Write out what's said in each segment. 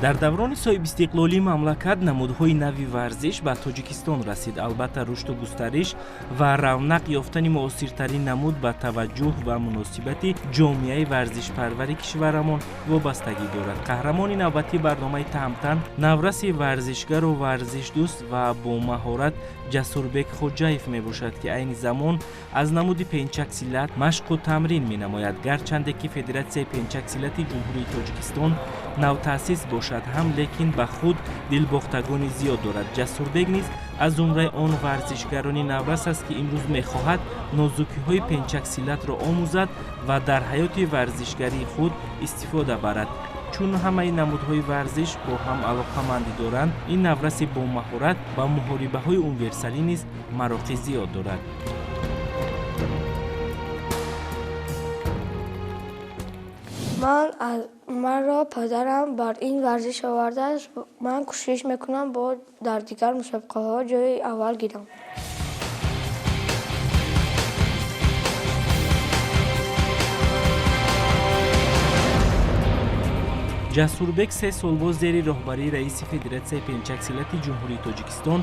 Дар даврони соҳибистиқлолии мамлакат намудҳои нави варзиш ба Тоҷикистон расид. Албатта, рушду густариш ва равнақ ёфтани муосиртарин намуд ба таваҷҷӯҳ ва муносибати ҷомеаи варзишпарвари кишварамон вобастагӣ дорад. Қаҳрамони навбатии барномаи Таҳмтан навраси варзишгару варзишдӯст ва бо маҳорат Ҷасурбек Хоҷаев мебошад, ки айни замон аз намуди пенчаксилат машқу тамрин менамояд. Гарчанде ки Федератсияи пенчаксилати Ҷумҳурии Тоҷикистон навтаъсис бошад ҳам, лекин ба худ дилбохтагони зиёд дорад. Ҷасурбек низ аз зумраи он варзишгарони наврас аст, ки имрӯз мехоҳад нозукиҳои пенчаксилатро омӯзад ва дар ҳаёти варзишгарии худ истифода барад. Чун ҳамаи намудҳои варзиш бо ҳам алоқамандӣ доранд, ин навраси бомаҳорат ба муҳорибаҳои универсалӣ низ мароқи зиёд дорад. Маро падарам бар ин варзиш овардааст. Ман кӯшиш мекунам бо дар дигар мусобиқаҳо ҷои аввал гирам. Ҷасурбек 3 сол боз зери роҳбарии раиси Федератсияи пенчаксилати Ҷумҳурии Тоҷикистон,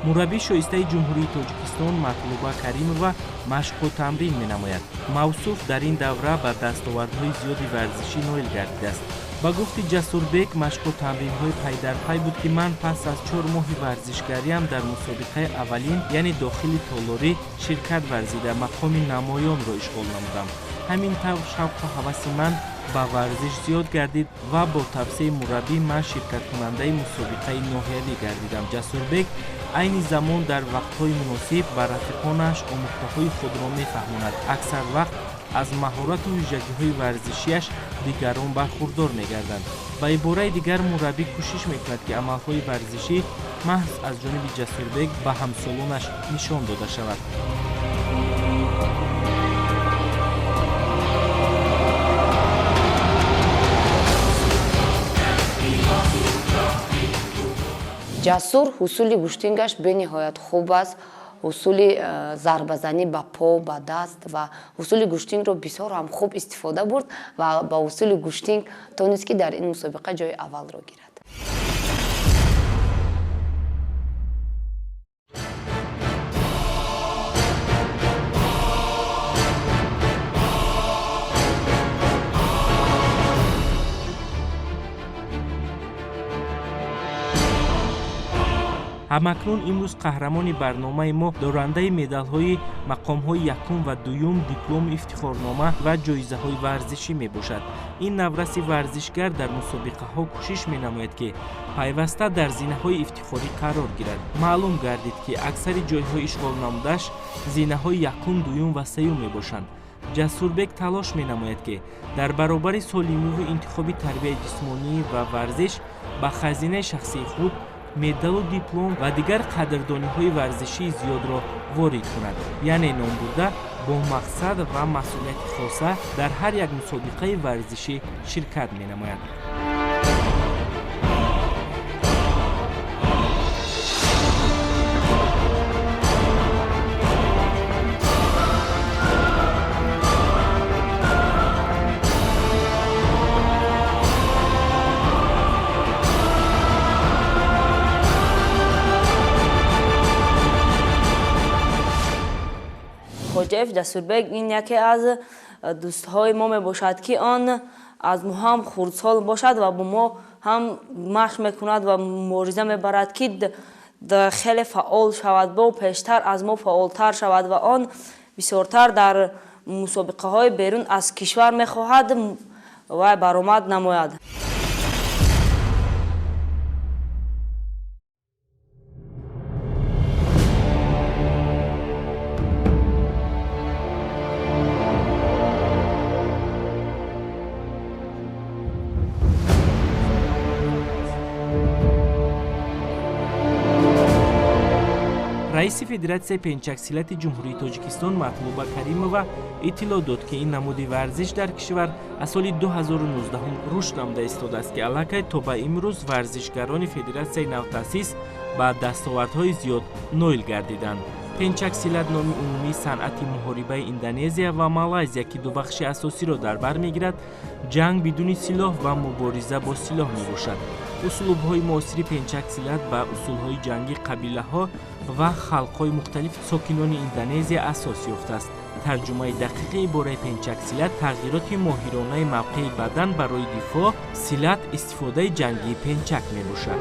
мураббии шоистаи Ҷумҳурии Тоҷикистон Матлуба Каримова машқу тамрин менамояд. Мавсуф дар ин давра ба дастовардҳои зиёди варзишӣ ноил гардидааст. Ба гуфти Ҷасурбек, машқу тамринҳои пайдарпай буд, ки ман пас аз 4 моҳи варзишгариам дар мусобиқаи аввалин, яъне дохили толорӣ, ширкат варзида мақоми намоёнро ишғол намудам. Ҳамин тавр шавқу ҳаваси ман ба варзиш зиёд гардид ва бо тавсияи мураббӣ ман ширкаткунандаи мусобиқаи ноҳиявӣ гардидам. Ҷасурбек айни замон дар вақтҳои муносиб ба рафиқонаш омӯхтаҳои худро мефаҳмонад. Аксар вақт аз маҳорату вижагиҳои варзишиаш дигарон бархурдор мегарданд. Ба ибораи дигар, мураббӣ кӯшиш мекунад, ки амалҳои варзишӣ маҳз аз ҷониби Ҷасурбек ба ҳамсолонаш нишон дода шавад. Ҷасур ҳусули гӯштингаш бениҳоят хуб аст. Ҳусули зарбазанӣ ба по, ба даст ва ҳусули гӯштингро бисёр ҳам хуб истифода бурд ва ба ҳусули гӯштинг тонист, ки дар ин мусобиқа ҷои аввалро гирад. Ҳамакнун имрӯз қаҳрамони барномаи мо дорандаи медалҳои мақомҳои якум ва дуюм, диплому ифтихорнома ва ҷоизаҳои варзишӣ мебошад. Ин навраси варзишгар дар мусобиқаҳо кӯшиш менамояд, ки пайваста дар зинаҳои ифтихорӣ қарор гирад. Маълум гардид, ки аксари ҷойҳои ишғол намудаш зинаҳои якум, дуюм ва сеюм мебошанд. Ҷасурбек талош менамояд, ки дар баробари солимиву интихоби тарбияи ҷисмонӣ ва варзиш ба хазинаи шахсии худ медалу диплом ва дигар қадрдониҳои варзишии зиёдро ворид кунад. Яъне номбурда бо мақсад ва масъулияти хоса дар ҳар як мусобиқаи варзишӣ ширкат менамояд. Хоҷаев Ҷасурбек ин яке аз дӯстҳои мо мебошад, ки он аз мо ҳам хурдсол бошад ва бо мо ҳам машқ мекунад ва мубориза мебарад, ки хеле фаъол шавад, бо пештар аз мо фаъолтар шавад ва он бисёртар дар мусобиқаҳои берун аз кишвар мехоҳад ва баромад намояд. Раиси Федератсияи пенчаксилати Ҷумҳурии Тоҷикистон Матлуба Каримова иттилоъ дод, ки ин намуди варзиш дар кишвар аз соли 2019 рушд намуда истодааст, ки аллакай то ба имрӯз варзишгарони федератсияи навтаъсис ба дастовардҳои зиёд ноил гардиданд. Пенчаксилат номи умумии санъати муҳорибаи Индонезия ва Малайзия, ки ду бахши асосиро дар бар мегирад, ҷанг бидуни силоҳ ва мубориза бо силоҳ мебошад. Услубҳои муосири пенчак-силат ба усулҳои ҷангии қабилаҳо ва халқҳои мухталиф сокинони Индонезия асос ёфтааст. Тарҷумаи дақиқи ибораи пенчак-силат тағйироти моҳиронаи мавқеи бадан барои дифоъ, силат истифодаи ҷангии пенчак мебошад.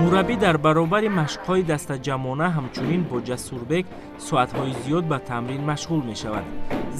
Мураббӣ дар баробари машқҳои дастаҷамъона ҳамчунин бо Ҷасурбек соатҳои зиёд ба тамрин машғул мешавад.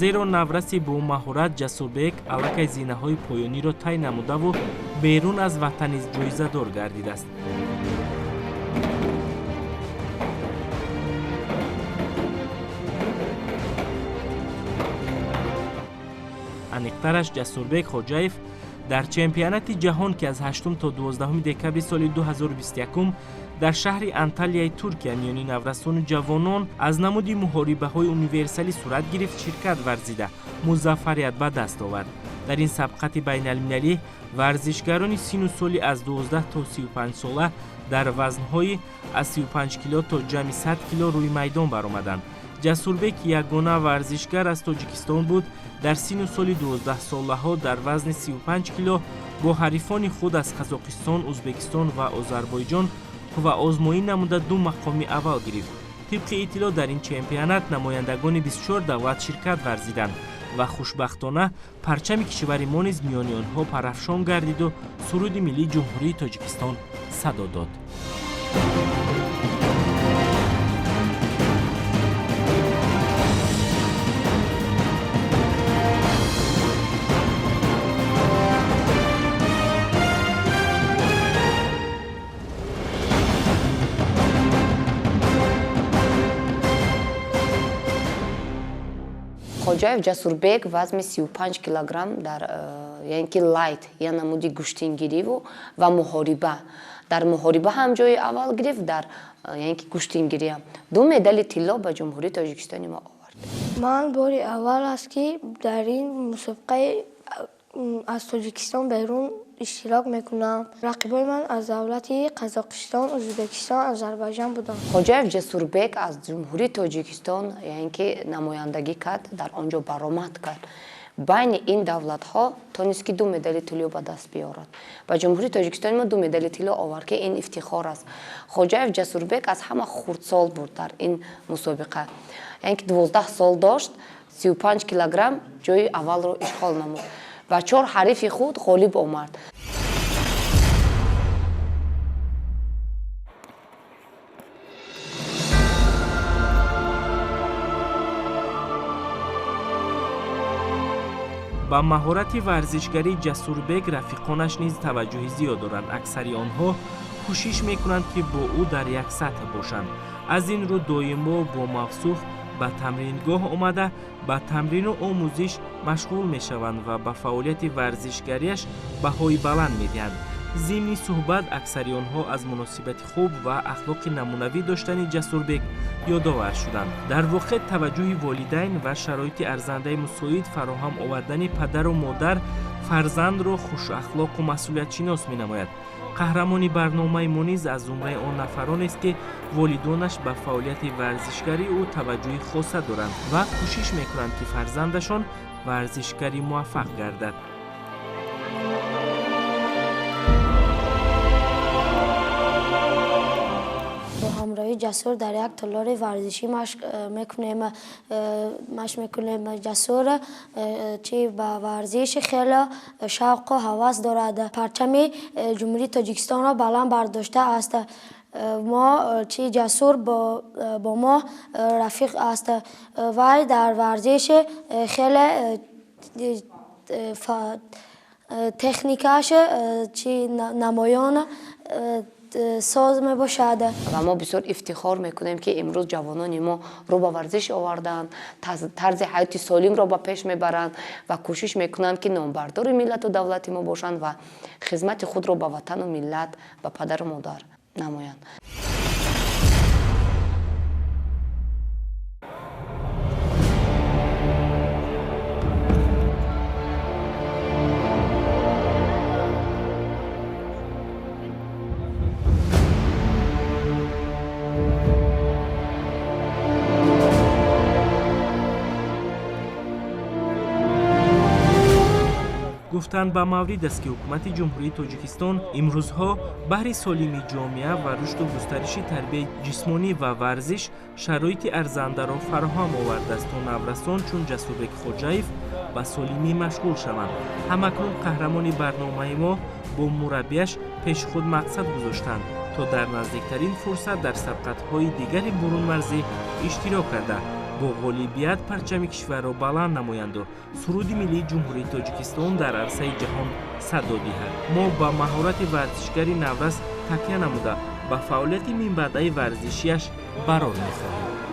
Зеро навраси бо маҳорат Ҷасурбек аллакай зинаҳои поёниро тай намудаву берун аз ватан низ ҷоизадор гардидааст. Аниқтараш Ҷасурбек Хоҷаев дар чемпионати ҷаҳон, ки аз 8 то 12 декабри соли 2021 дар шаҳри Анталияи Туркия миёни наврасону ҷавонон аз намуди муҳорибаҳои универсалӣ сурат гирифт, ширкат варзида музаффарият ба даст овард. Дар ин сабқати байналмилалӣ варзишгарони сину соли аз 12 то 35 сола дар вазнҳои аз 35 кило то ҷамъи 100 кило рӯи майдон баромаданд. Ҷасурбек ягона варзишгар аз Тоҷикистон буд, дар сину соли 12-солаҳо дар вазни 35 кило бо ҳарифони худ аз Қазоқистон, Ӯзбекистон ва Озарбойҷон қувваозмоӣ намуда ду мақоми аввал гирифт. Тибқи иттилоъ дар ин чемпионат намояндагони 24 давлат ширкат варзиданд ва хушбахтона парчами кишвари мо низ миёни онҳо парафшон гардиду суруди миллии Ҷумҳурии Тоҷикистон садо дод. Хоҷаев Ҷасурбек вазми 35 килограмм дар яъне ки лайт, я намуди гӯштингириву ва муҳориба. Дар муҳориба ҳам ҷои аввал гирифт, дар яъне ки гӯштингириам ду медали тилло ба Ҷумҳурии Тоҷикистони мо овард. Ман бори аввал аст, ки дар ин мусобиқаи аз Тоҷикистон берун иштирок мекунам. Рақибои ман аз давлати Қазоқистон, Ӯзбекистон, Озарбойҷон буданд. Хоҷаев Ҷасурбек аз Ҷумҳурии Тоҷикистон яъне ки намояндагӣ кард, дар он ҷо баромад кард. Байни ин давлатҳо тонист, ки ду медали тилло ба даст биёрад. Ба Ҷумҳурии Тоҷикистони мо ду медали тилло овард, ки ин ифтихор аст. Хоҷаев Ҷасурбек аз ҳама хурдсол буд дар ин мусобиқа. Яъне ки 12 сол дошт, 35 килограмм ҷои аввалро ишғол намуд ва чор ҳарифи худ ғолиб омад. Ба маҳорати варзишгарии Ҷасурбек рафиқонаш низ таваҷҷӯҳи зиёд доранд. Аксари онҳо кӯшиш мекунанд, ки бо ӯ дар як сатҳ бошанд. Аз ин рӯ доимо бо мавсуф ба тамрингоҳ омада, ба тамрину омӯзиш машғул мешаванд ва ба фаъолияти варзишгарияш баҳои баланд медиҳанд. Зимни суҳбат аксари онҳо аз муносибати хуб ва ахлоқи намунавӣ доштани Ҷасурбек ёдовар шуданд. Дар воқеъ таваҷҷӯҳи волидайн ва шароити арзандаи мусоид фароҳам овардани падару модар фарзандро хушахлоқу масъулиятшинос менамояд. Қаҳрамони барномаи мо низ аз зумраи он нафаронест, ки волидонаш ба фаъолияти варзишгарии ӯ таваҷҷӯҳи хоса доранд ва кӯшиш мекунанд, ки фарзандашон варзишгари муваффақ гардад. Бо ҳамроҳи Ҷасур дар як толори варзишӣ машқ мекунем. Ҷасур чи ба варзиш хеле шавқу ҳавас дорад. Парчами Ҷумҳурии Тоҷикистонро баланд бардоштааст. Мо чи Ҷасур бо мо рафиқ аст. Вай дар варзиш хеле Техникааш чи намоён соз мебошад. Ва мо бисёр ифтихор мекунем, ки имрӯз ҷавонони мо рӯ ба варзиш оварданд, тарзи ҳаёти солимро ба пеш мебаранд ва кӯшиш мекунанд, ки номбардори миллату давлати мо бошанд ва хизмати худро ба ватану миллат, ба падару модар намоянд. Гуфтан ба маврид аст, ки ҳукумати Ҷумҳурии Тоҷикистон имрӯзҳо баҳри солимии ҷомеа ва рушду густариши тарбияи ҷисмонӣ ва варзиш шароити арзандаро фароҳам овардааст, то наврасон чун Ҷасурбек Хоҷаев ба солимӣ машғул шаванд. Ҳамакнун қаҳрамони барномаи мо бо мураббияш пеши худ мақсад гузоштанд, то дар наздиктарин фурсат дар сабқатҳои дигари бурунмарзӣ иштирок карда, бо ғолибият парчами кишварро баланд намоянду суруди миллии Ҷумҳурии Тоҷикистон дар арсаи ҷаҳон садо диҳад. Мо ба маҳорати варзишгари наврас такя намуда, ба фаъолияти минбаъдаи варзишиаш барор мехоҳем.